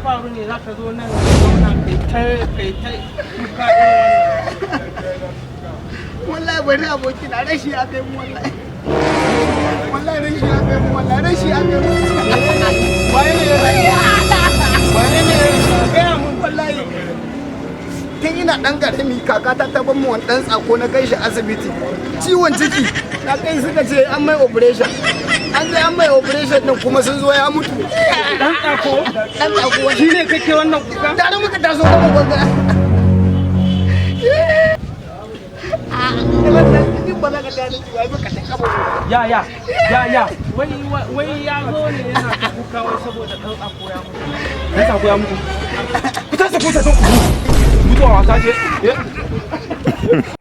Faru ne zaka zo nan ka zauna kai ta kuka irin wannan? Wallahi bari, aboki na, rashi ya kai mu wallahi. Wallahi rashi ya kai mu, wallahi rashi ya kai mu. Waye ne ya Wane ne ya gaya mun? Wallahi tun ina dan karami kakata ta ban mu wani dan tsako, na kai shi asibiti ciwon ciki. Na kai, suka ce an mai operation. An je an mai operation din, kuma sun zo ya mutu. Dan tsako? Dan tsako. Shi ne kake wannan kuka? Tare muka taso ba mu gwanga. Ya wai ya zo ne yana ta kuka wai saboda dan tsako ya mutu. Dan tsako ya mutu? Ku tashi, ku tashi, mutuwa wasa ce, eh?